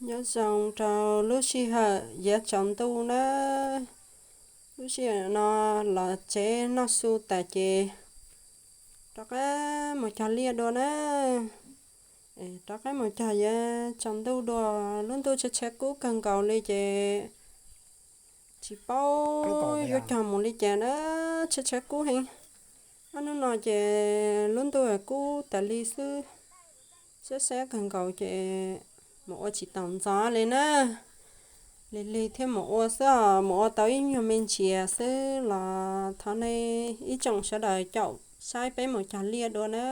Nyob zoo rau lub sij hawm yav tsaus ntuj na. Lub sij hawm no los tsev noj su tas ces rov qab mus cog liaj dua na. Rov qab mus cog yav tsaus ntuj dua, lub ntuj tshav tshav kub kawg nkaus li ces tsis paub yuav cog mus li cas na, tshav tshav kub heev. Ob hnub no ces lub ntuj kub tas li xwb, sab sab kawg nkaus ces mus ua tsis taus ntxov li na. Lig lig thiab mus ua xwb os, mus ua tau ib nyuag me ntsis xwb los thov nej ib tsoom sawv daws caum saib peb mus cog liaj dua na.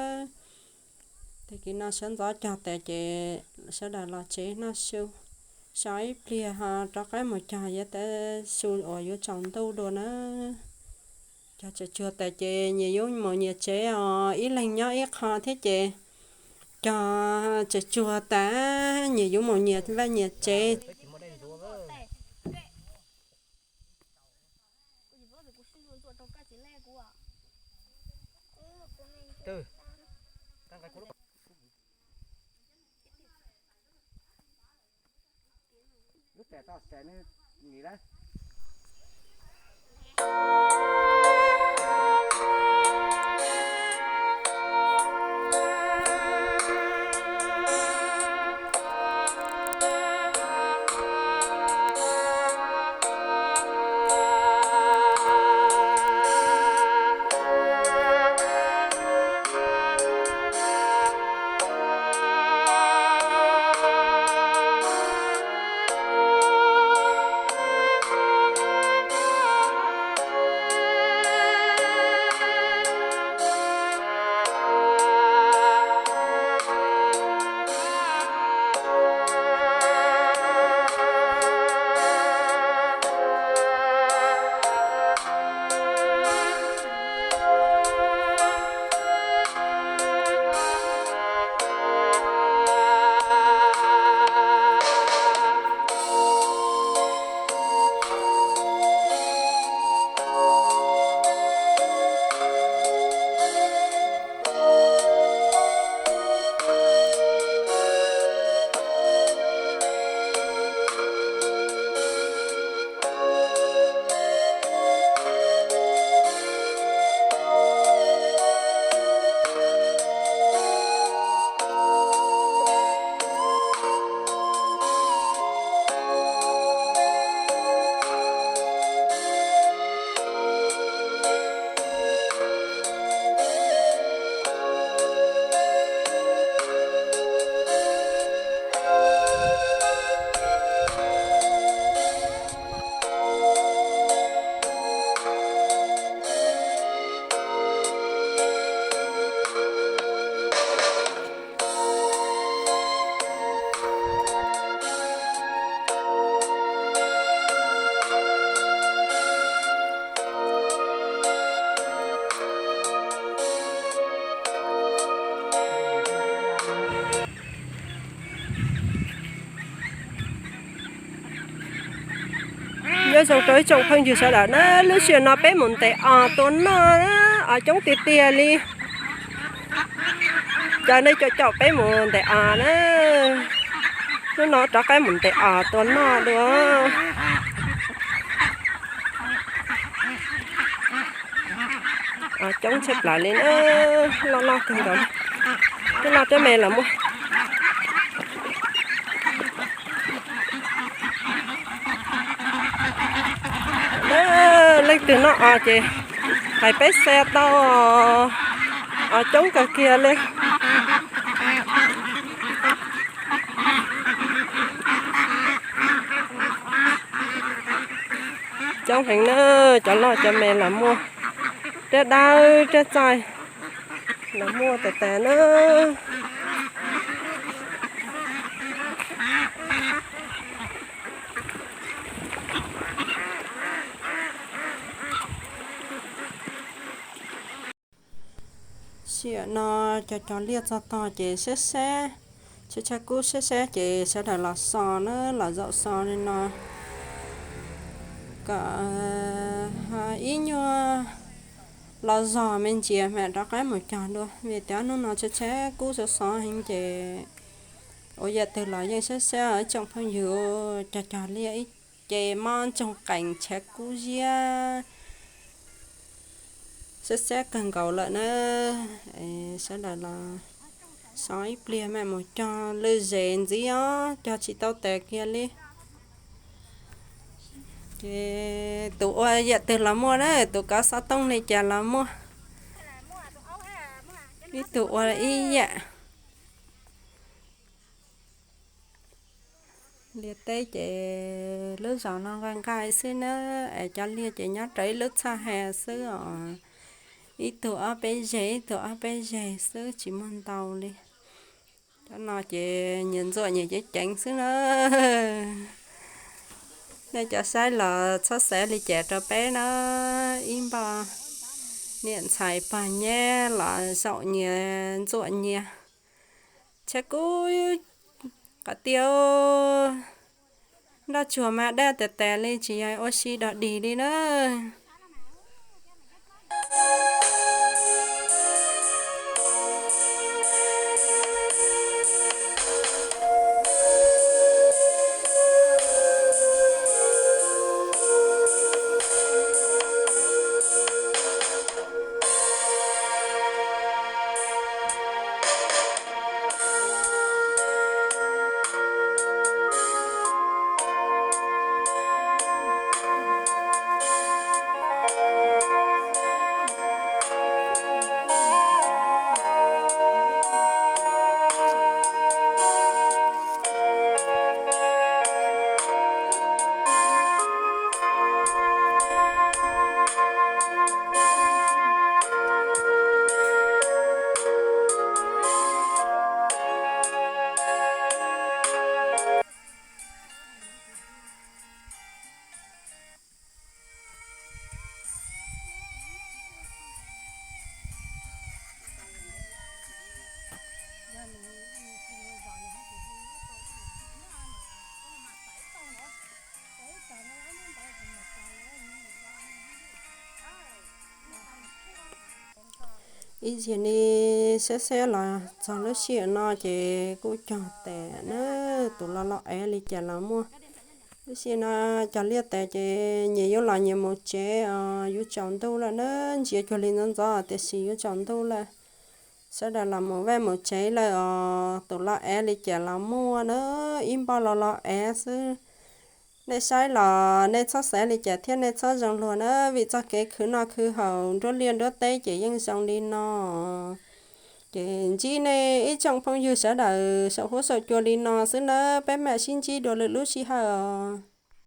Tag kis no sawv ntxov cog tas ces sawv daws los tsev noj su, so ib pliag ho rov qab mus cog yav tav su uas yuav tsaus ntuj dua na. Cog tsuag tsuag tas ces nyias yuav mus nyias tsev os, ib leeg nyob ib qho thiab ces cog tsuag tsuag tas nyias yuav mus nyias vaj nyias tsev. Nyob zoo rau ib tsoom phooj ywg sawv daws na, lub sij hawm no peb mus ntes os tua noj, os coob tiag tiag li. Caw nej caum caum peb mus ntes os na. Hnub no rov qab mus ntes os tua noj dua. Os coob tshaj plaws li na, loj loj kawg nkaus, twb loj twb me los muaj. Leej twg noj os ces hais peb xa tau, os coob kawg kiag li. Coob heev na, cov loj cov me los muaj, riab dawb riab txaij los muaj tas tas na. Sij hawm no cov cov liaj txog tog ces sab sab, tshav tshav kub sab sab ces sawv daws los so na, los zaum so li no kom ib nyuag los zog me ntsis mam rov qab mus cog dua, vim tias hnub no tshav tshav kub sov sov heev ces Ua yam twg los yeej siab siab ib tsoom phooj ywg, cog cog liaj ib ce mob ntsoog qees tshav kub ziab, siab siab kawg nkaus lawm na. Sawv daws los so ib pliag mam mus cog lwm zes ntxiv os, cog tsis tau tes kiag li. Ces tus ua yam twg los muaj na, tus kov xov tooj li cas los muaj, ib tug ua ib yam. Liaj teb ces lub zos no nqaij nqaij xwb na, es cov liaj ces nyob rau ib lub txaj he xwb os. Ib tug ob peb zeg, ib tug ob peb zeg xwb, tsis muaj ntau li. Cov no ces nyias ntxuam nyias ceev ceev xwb na. Nej cov saib los txhob xav li cas rau peb na, ib npoj niam ntxhais pog nyab los zaum nyias ntxuam nyias. Tshav kub qhov tiag, nroj tsuag mas daj tas tas li, tsis yog ua si dog dig li na. Ib yam li xab xab los txog lub sij hawm no ces kuj cog tas na, tus lo lo ev li cas los muaj. Lub sij hawm no cog liaj tas ces nyias yuav los nyias mus tsev os, yuav tsaus ntuj lawm na, ntsia cuag li ntxov ntxov tiam sis yuav tsaus ntuj lawm. Sawv daws los mus vaj mus tsev lawm os, tus lo ev li cas los muaj na, ib npoj lo lo ev xwb. Nej saib los nej txhob xav li cas thiab nej txhob zoo luag na, vim txoj kev khwv noj khwv haus nruab liaj nruab teb ces yeej zoo li no. Ces ntsib nej ib tsoom phooj ywg sawv daws saum huab saum cua li no xwb na, peb mam sib ntsib dua lwm lub sij hawm os.